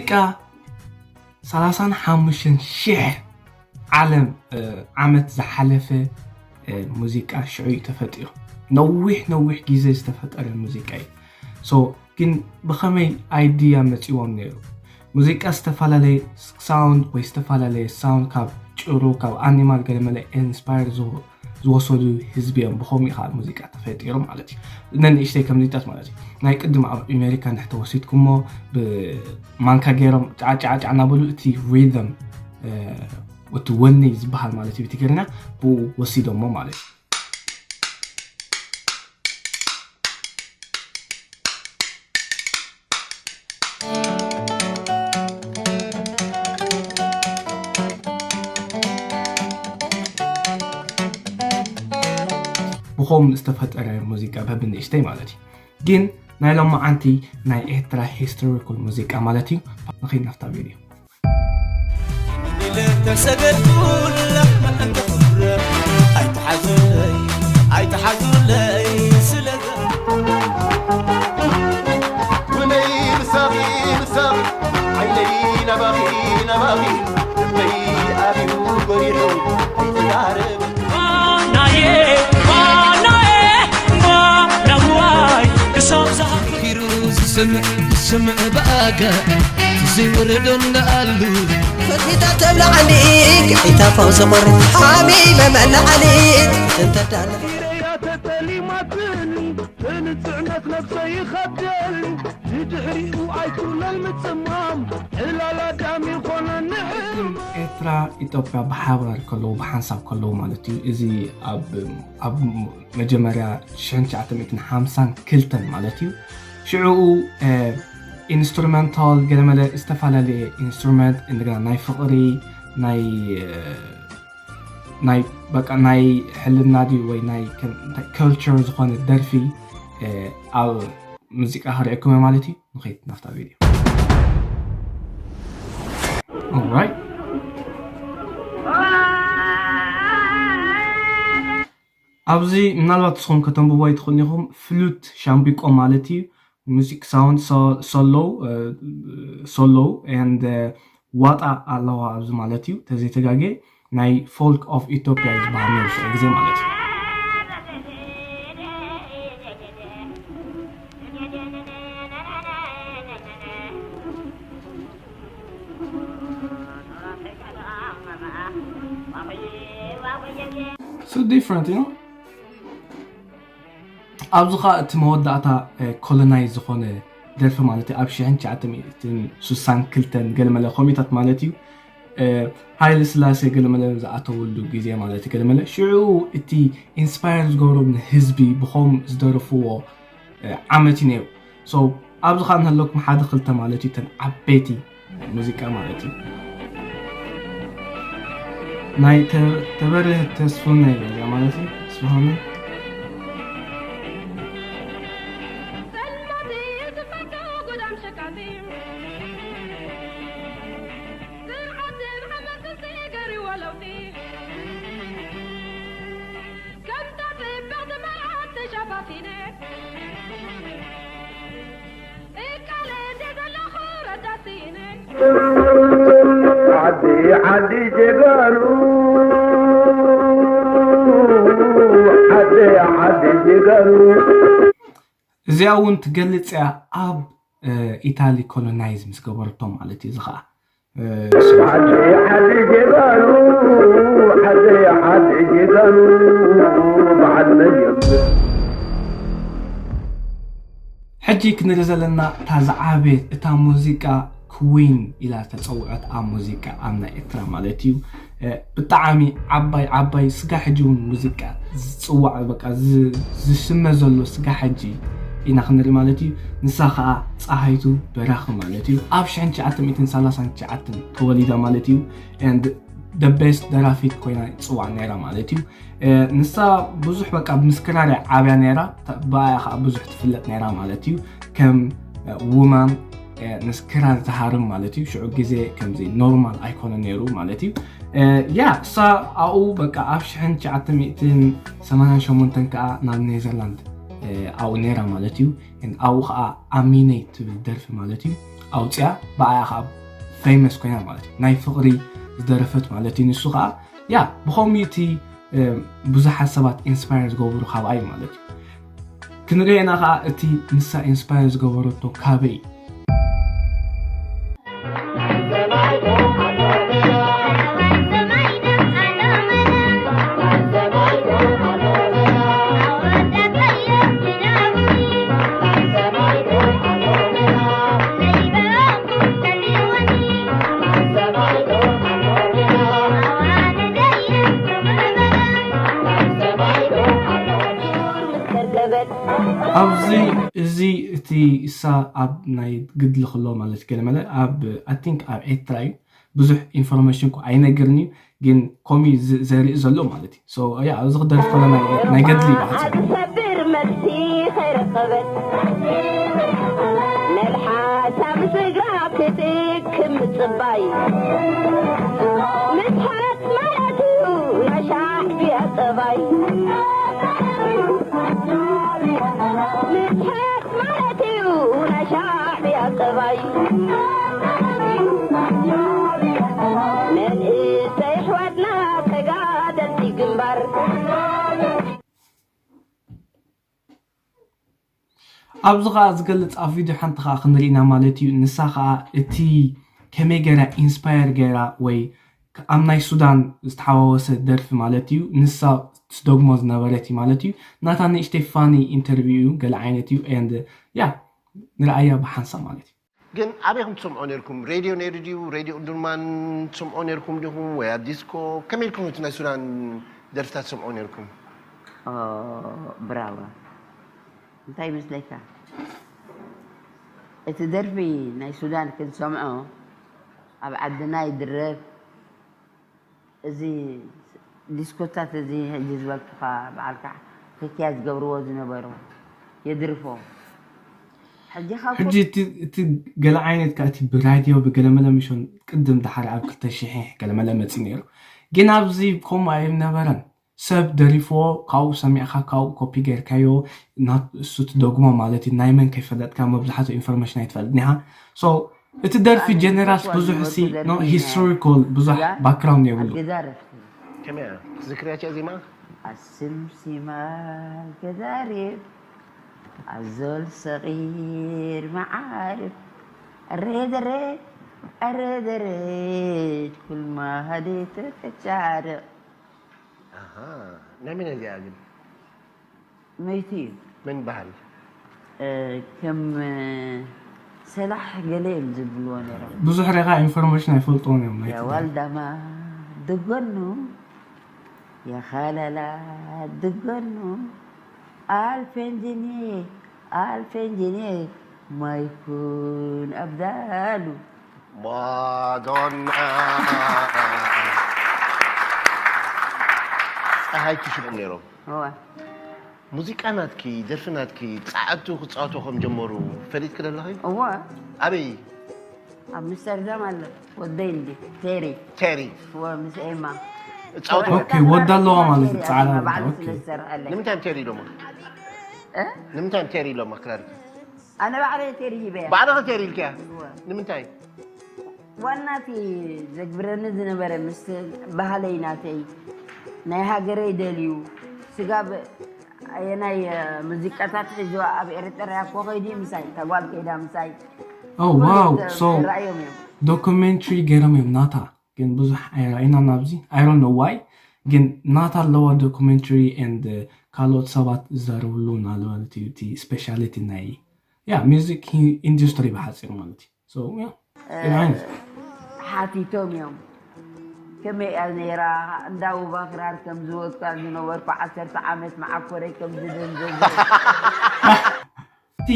ሙዚቃ ሰላሳን ሓሙሽተን ሺሕ ዓለም ዓመት ዝሓለፈ ሙዚቃ ሽዑ እዩ ተፈጢሩ። ነዊሕ ነዊሕ ግዜ ዝተፈጠረ ሙዚቃ እዩ። ሶ ግን ብኸመይ ኣይድያ መፂዎም ነይሩ? ሙዚቃ ዝተፈላለየ ሳውንድ ወይ ዝተፈላለየ ሳውንድ ካብ ጭሩ ካብ ኣኒማል ገለመለ ኢንስፓየር ዝወሰዱ ህዝቢ እዮም። ብኸምኡ ከዓ ሙዚቃ ተፈጢሩ ማለት እዩ። ነንእሽተይ ከምዚታት ማለት እዩ። ናይ ቅድም ኣብ ኣሜሪካ እንድሕተወሲድኩሞ ብማንካ ገይሮም ጫዓጫዓጫ እናበሉ እቲ ሪዘም እቲ ወኒ ዝበሃል ማለት እዩ ብትግርኛ ብኡ ወሲዶሞ ማለት እዩ። ብኸም ዝተፈጠረ ሙዚቃ በብንእሽተይ ማለት እዩ። ግን ናይ ሎማዓንቲ ናይ ኤርትራ ሂስቶሪካል ሙዚቃ ማለት እዩ። ንኸይድ ናፍታ ቪድዮ። ተሰገድኩላ ምእንቲ ክብረ ኣይትሓዙለይ ኣይትሓዙለይ ስለ ብነይ ምሳኺ ምሳኺ ዓይነይ ናባኺ ናባኺ ልበይ ኣብዩ ጎሪሑ ኣይትዛረብ ዋናዬ ዋናዬ ዋናዋይ ክሳብ ዝሃ ፊሩ ዝስምዕ ዝስምዕ ብኣጋ ዘይወረዶ እንዳኣሉ ፈቲታ ተብልዓኒ ግሒታ ፈውሲ ቆርጥ ሓሚመ መላዓሊ እንተዳለ ኢረያ ተጠሊማትኒ ብንጽዕነት ነብሰይ ይኸብደኒ ንድሕሪኡ ኣይትውለል ምጽማም ዕላል ኣዳም ይኾነኒ ሕማም ኤርትራ ኢትዮጵያ ብሓባር ከለዉ ብሓንሳብ ከለዉ ማለት እዩ። እዚ ኣብ ኣብ መጀመርያ ሽሕን ትሽዓተ ሚእትን ሓምሳን ክልተን ማለት እዩ። ሽዕኡ ኢንስትሩመንታል ገለመለ ዝተፈላለየ ኢንስትሩመንት እንደገና ናይ ፍቕሪ ናይ ናይ በቃ ናይ ሕልና ድዩ ወይ ናይ ከልቸር ዝኾነ ደርፊ ኣብ ሙዚቃ ክርእየኩም ማለት እዩ። ንኸይድ ናፍታ ቪድዮ። Alright። ኣብዚ ምናልባት ንስኹም ከተንብቦ ይትኽእሉ ኢኹም። ፍሉት ሻምቢቆ ማለት እዩ። ሙዚክ ሳውንድ ሶሎ ሶሎ and ዋጣ ኣለዋ ኣብዚ ማለት እዩ። ተዘይተጋጌ ናይ ፎልክ ኦፍ ኢትዮጵያ ዝበሃል ነይሩ ሽዑ ግዜ ማለት እዩ። So different, you know? ኣብዚ ኸዓ እቲ መወዳእታ ኮሎናይዝ ዝኾነ ደርፊ ማለት እዩ። ኣብ ሽሕን ትሽዓተ ሚእትን ስሳን ክልተን ገለመለ ኮሚታት ማለት እዩ። ሃይለ ስላሴ ገለመለ ዝኣተውሉ ግዜ ማለት እዩ። ገለመለ ሽዑ እቲ ኢንስፓየር ዝገብሮም ንህዝቢ ብኸም ዝደረፍዎ ዓመት እዩ ነይሩ። So ኣብዚ ኸዓ ንህለኩም ሓደ ክልተ ማለት እዩ ተን ዓበይቲ ሙዚቃ ማለት እዩ። ናይ ተበርህ ተስፉነ እያ ማለት እዩ። ተስፋሁነ ዓዲ ዓዲ ጀጋኑ ዓዲ ዓዲ ጀጋኑ እዚኣ እውን ትገልፅ እያ ኣብ ኢታሊ ኮሎናይዝ ምስ ገበረቶም ማለት እዩ። እዚ ከዓ ዓዲ ዓዲ ጀጋኑ ዓዲ ዓዲ ጀጋኑ በዓል መጀመር ሕጂ ክንርኢ ዘለና እታ ዝዓበየት እታ ሙዚቃ ክዊን ኢላ ዝተፀውዐት ኣብ ሙዚቃ ኣብ ናይ ኤርትራ ማለት እዩ። ብጣዕሚ ዓባይ ዓባይ ስጋ ሕጂ እውን ሙዚቃ ዝፅዋዕ በቃ ዝስመ ዘሎ ስጋ ሕጂ ኢና ክንርኢ ማለት እዩ። ንሳ ከዓ ፀሃይቱ በራኺ ማለት እዩ። ኣብ ሽሕን ትሽዓተ ሚእትን ሰላሳን ትሽዓተን ተወሊዳ ማለት እዩ። And the best ደራፊት ኮይና ይፅዋዕ ነይራ ማለት እዩ። ንሳ ብዙሕ በቃ ምስ ክራር እያ ዓብያ ነይራ። ብኣያ ከዓ ብዙሕ ትፍለጥ ነይራ ማለት እዩ። ከም ውማን ምስ ክራር ዝሃርም ማለት እዩ። ሽዑ ግዜ ከምዚ ኖርማል ኣይኮነ ነይሩ ማለት እዩ። ያ እሳ ኣብኡ በቃ ኣብ ሽሕን ትሽዓተ ሚእትን ሰማንያን ሸሞንተን ከዓ ናብ ኔዘርላንድ ኣብኡ ነይራ ማለት እዩ። ኣብኡ ከዓ ኣሚነይ ትብል ደርፊ ማለት እዩ። ኣውፅያ፣ ብኣያ ከዓ famous ኮይና ማለት እዩ። ናይ ፍቕሪ ዝደረፈት ማለት እዩ። ንሱ ከዓ ያ ብኸምኡ እቲ ብዙሓት ሰባት ኢንስፓየር ዝገብሩ ካብኣ እዩ ማለት እዩ። ክንሪኦ ኢና ከዓ እቲ ንሳ ኢንስፓየር ዝገበረቶ ካበይ እዩ። ኣብዚ እዚ እቲ እሳ ኣብ ናይ ግድሊ ክሎ ማለት ገለመለ ኣብ I think ኣብ ኤርትራ እዩ። ብዙሕ ኢንፎርሜሽን እኮ ኣይነግርን እዩ፣ ግን ኮሚ ዘርኢ ዘሎ ማለት እዩ። ያ ኣብዚ ክደርፍ ከሎ ናይ ገድሊ ይባሃል። ሰብር መልሲ ከይረኸበት መልሓሳ ምስ እግራ ክትጥክም ምፅባይ ምስሓት ማለት እዩ ናይ ሻዕብያ ጠባይ። ምስሓት ማለት እዩ ናይ ሻዕብያ ጠባይ። መንእሰይ ኣሕዋትና ተጋደልቲ ግንባር። ኣብዚ ከዓ ዝገልፅ ኣብ ቪድዮ ሓንቲ ከዓ ክንርኢ ኢና ማለት እዩ። ንሳ ከዓ እቲ ከመይ ገይራ ኢንስፓየር ገይራ ወይ ኣብ ናይ ሱዳን ዝተሓዋወሰ ደርፊ ማለት እዩ። ንሳ ትደግሞ ዝነበረት እዩ ማለት እዩ። ናታ ንእሽተይ ፋኒ ኢንተርቪው እዩ፣ ገለ ዓይነት እዩ። And ያ ንርኣያ ብሓንሳብ ማለት እዩ። ግን ኣበይ ኢኹም ትሰምዑ ነርኩም? ሬድዮ ነይሩ ድዩ? ሬድዮ እምዱርማን ትሰምዑ ነርኩም ዲኹም? ወይ ኣብ ዲስኮ? ከመይ ኢልኩም እቲ ናይ ሱዳን ደርፍታት ትሰምዑ ነርኩም? ብራዋ እንታይ ይመስለካ? እቲ ደርፊ ናይ ሱዳን ክንሰምዖ ኣብ ዓድና ይድረፍ። እዚ ዲስኮታት እዚ ሕጂ ዝበልኩኻ በዓልካ ሕክያ ዝገብርዎ ዝነበሩ የድርፎ። ሕጂ ካብ ሕጂ እቲ እቲ ገለ ዓይነት ከኣ እቲ ብራድዮ ብገለመለ ምሾን ቅድም ደሓር ኣብ ክልተ ሽሕ ገለመለ መጺኡ ነይሩ። ግን ኣብዚ ከምኡ ኣይነበረን። ሰብ ደሪፍዎ ካብኡ ሰሚዕኻ ካብኡ ኮፒ ገይርካዮ ናብ እሱ ትደግሞ ማለት እዩ። ናይ መን ከይፈለጥካ መብዛሕትኡ ኢንፎርሜሽን ኣይትፈልጥን ኢኻ። So እቲ ደርፊ ኣነ ጀነራልስ ዝፈትዋ ብዙሕ ዝነበርኩ ሲ ደርፊ ኖ ነይሩ። ሂስቶሪካል ብዙሕ ያ? ባክግራውንድ የብሉ። ኣብ ገዛ ረፍቲ ከመይ እያ? ትዝክርያ እዚኣ ዜማ? ኣስምሲማ ገዛሪብ ኣዞል ሰቒር መዓርብ ኣሬደረ ኣሬደረ ኩልማ ሃዴተ ተቻርቕ ኣሃ፣ ናይ መን እያ እዚኣ ግን? መይቲ እዩ መን ይበሃል? ከም ሰላሕ ገለ እዮም ዝብልዎ ነይሮም ብዙሕ ሬኻ ኢንፎርሜሽን ኣይፈልጥዎን እዮም ናይ ትግራይ። የዋልዳማ ድጎኑ የኻላላ ድጎኑ ኣልፌንጂኒ ኣልፌንጂኒ ማይኩን ኣብዳሉ ማዶና ፀሃይ ክሽቡ ነይሮም እወ ሙዚቃ ናትኪ ደርፊ ናትኪ ፃዕቱ ክፃወቱ ከም ጀመሩ ፈሊጥክ ደለኺ እወ ኣበይ ኣብ ኣምስተርዳም ኣሎ ወደይ እንዲ ቴሪ ቴሪ እወ ምስ ኤማ እፃወቱ ኦኬ፣ ወዳ ኣለዋ ማለት እዩ፣ ፃዕዳ ባዕሉ ኦኬ። ስለ ዝሰርሐለይ ንምንታይ ቴሪ ኢሎማ እ? ንምንታይ ቴሪ ኢሎማ ክራር ኣነ ባዕለይ ቴሪ ሂበያ ባዕልኺ ቴሪ ኢልክያ ንምንታይ ዋና እቲ ዘግብረኒ ዝነበረ ምስ ባህለይ ናተይ ናይ ሃገረይ ደልዩ ስጋብ ኣየናይ ሙዚቃታት ሒዞ ኣብ ኤርትራ እኮ ከይዲ ምሳይ ተጓል ከይዳ ምሳይ Oh wow, so ራእዮም እዮም ዶኩሜንትሪ ገይሮም እዮም ናታ፣ ግን ብዙሕ ኣይረኣይናን ኣብዚ። I don't know why፣ ግን ናታ ኣለዋ ዶኩሜንትሪ and ካልኦት ሰባት ዝዛረብሉ ናለ ማለት እዩ። እቲ ስፔሻሊቲ ናይ ያ ሚውዚክ ኢንዱስትሪ ብሓፂር ማለት እዩ። So yeah፣ ገለ ዓይነት ሓቲቶም እዮም ከመይ እያ ነይራ እንዳውባ ክራር ከም ዝወቅዕ ዝነበርኩ ዓሰርተ ዓመት መዓኮረይ ከም ዝደንዘዘ እቲ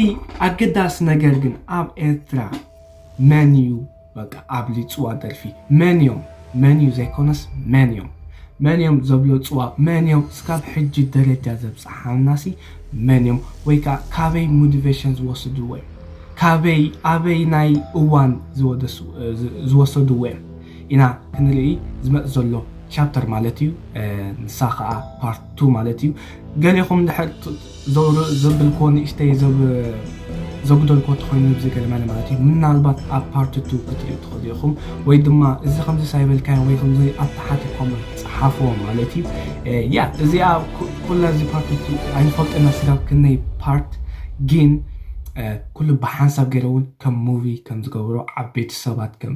ኣገዳሲ ነገር ግን ኣብ ኤርትራ መን እዩ በቃ ኣብሊፅዋ ደርፊ? መን እዮም? መን እዩ ዘይኮነስ መን እዮም? መን እዮም ዘብለፅዋ? መን እዮም እስካብ ሕጂ ደረጃ ዘብፅሓናሲ መን እዮም? ወይ ከዓ ካበይ ሞቲቬሽን ዝወስድዎ እዮም? ካበይ ኣበይ ናይ እዋን ዝወደሱ- ዝ- ዝወሰድዎ እዮም? ኢና ክንርኢ ዝመፅ ዘሎ ቻፕተር ማለት እዩ። ንሳ ከዓ ፓርት ቱ ማለት እዩ። ገሊኹም ድሕር ዘውር ዘብልክዎ ንእሽተይ ዘብ ዘጉደልኮ ተኮይኑ ብዝገለመለ ማለት እዩ። ምናልባት ኣብ ፓርት ቱ ክትሪኡ ትኽእሉ ኢኹም፣ ወይ ድማ እዚ ከምዚ ሳይበልካዮ ወይ ከምዚ ኣብ ታሓቲ ኮመንት ጸሓፍዎ ማለት እዩ። ያ እዚኣ ኩላ እዚ ፓርት ቱ ኣይንፈልጠና ስጋብ ክንደይ ፓርት ግን ኩሉ ብሓንሳብ ገይረ እውን ከም ሙቪ ከም ዝገብሮ ዓበይቲ ሰባት ከም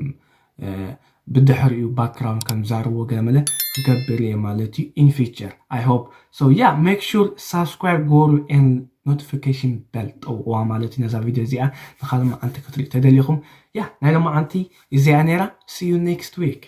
ብድሕሪኡ ባክግራውንድ ከም ዛርዎ ገለመለ ክገብር እየ ማለት እዩ። In future I hope so yeah make sure subscribe ጎሩ and notification bell ጠውቅዋ ማለት እዩ። ነዛ ቪድዮ እዚኣ ንካልእ መዓልቲ ክትሪኡ ተደሊኹም ያ ናይ ሎማዓንቲ እዚኣ ነይራ። See you next week.